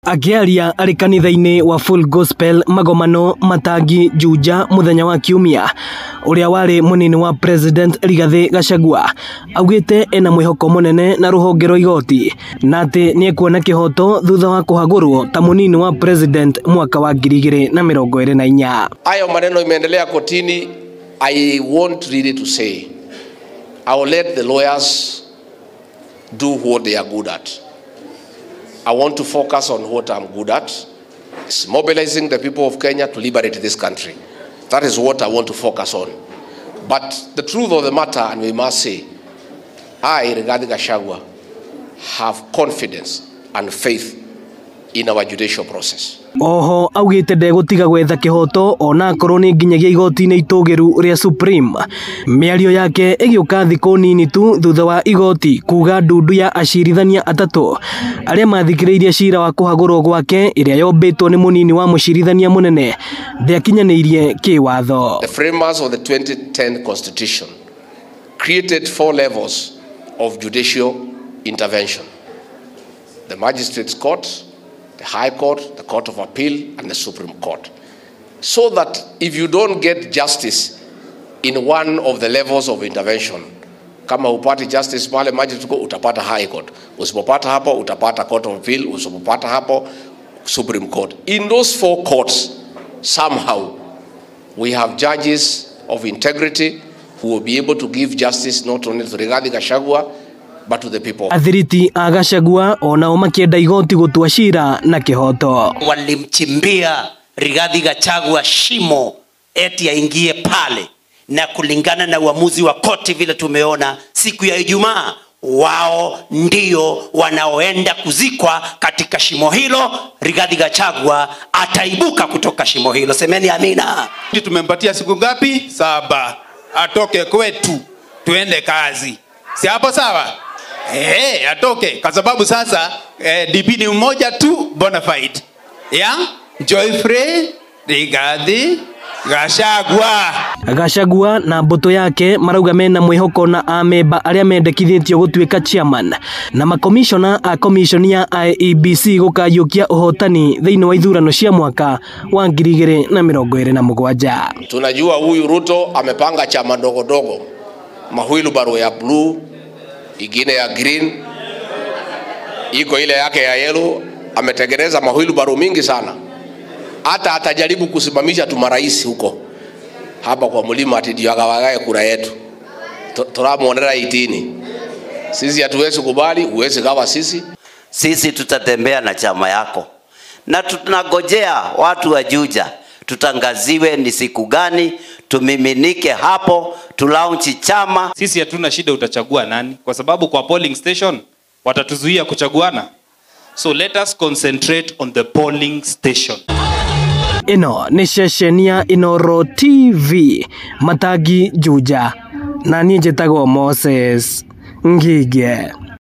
Akĩaria arĩ kanitha-inĩ wa Full Gospel Magomano Matangi Juja mũthenya wa Kiumia, ũrĩa warĩ mũnini wa President Rigathĩ Gachagua augĩte ena mwĩhoko mũnene na rũhonge rwa igoti na atĩ nĩekuona kĩhoto thutha wa kũhagũrwo ta mũnini wa President mwaka wa 2024. Hayo maneno imeendelea kotini. I want really to say I will let the lawyers do what they are good at. I want to focus on what I'm good at. It's mobilizing the people of Kenya to liberate this country. That is what I want to focus on. But the truth of the matter, and we must say, I, Rigathi Gachagua, have confidence and faith in our judicial process. Oho augĩte ndegũtiga gwetha kĩhoto ona akorwo nĩ nginyagia igoti-inĩ itũgĩru rĩa Supreme. Mĩario yake ĩgĩũka thikũ nini tu thutha wa igoti kuga ndundu ya acirithania atatũ arĩa mathikĩrĩirie cira wa kũhagũrwo gwake ĩrĩa yombĩtwo nĩ mũnini wa mũcirithania mũnene ndĩakinyanĩirie kĩwatho. The framers of the 2010 Constitution created four levels of judicial intervention: the Magistrates' Court, the High Court, the Court of Appeal, and the Supreme Court. So that if you don't get justice in one of the levels of intervention, kama hupati justice pale Magistrate Court, utapata High Court. Usipopata hapo, utapata Court of Appeal. Usipopata hapo, Supreme Court. In those four courts, somehow, we have judges of integrity who will be able to give justice not only to Rigathi Gachagua, but to the people. Athiriti a Gachagua onao makĩenda igoti gũtua cira na kĩhoto. Walimchimbia Rigathi Gachagua shimo eti aingie pale, na kulingana na uamuzi wa koti vile tumeona siku ya Ijumaa, wao ndio wanaoenda kuzikwa katika shimo hilo. Rigathi Gachagua ataibuka kutoka shimo hilo. Semeni amina. Tumempatia siku ngapi? 7. Atoke kwetu tuende kazi. Si hapo sawa? Atoke kwa sababu sasa DP ni mmoja tu bona fide. Ya? Geoffrey Rigathi Gachagua. Gachagua na mbũtũ yake marauga mena mwĩhoko na amemba arĩa mendekithĩtio gũtuĩka chairman na makomishona a commission ya IEBC gũkayũkia ũhotani thĩinĩ wa ithurano cia mwaka wa 2027. Tunajua huyu Ruto amepanga chama ndogo ndogo, mahwilbaro ya blue, ingine ya green, iko ile yake ya yellow. Ametengeneza mahwilbaro mingi sana. Hata atajaribu kusimamisha tu marais huko hapa kwa mlima ati ndio agawagae kura yetu. Turamuonera itini. Sisi hatuwezi kubali, huwezi gawa sisi. Sisi tutatembea na chama yako. Na tunagojea watu wa Juja tutangaziwe ni siku gani, tumiminike hapo, tulaunchi chama. Sisi hatuna shida utachagua nani, kwa sababu kwa polling station watatuzuia kuchaguana. So let us concentrate on the polling station. Ĩno nĩ ceceni ya Inooro TV Matangi Juja, na niĩ njĩtagwo Moses Ngige.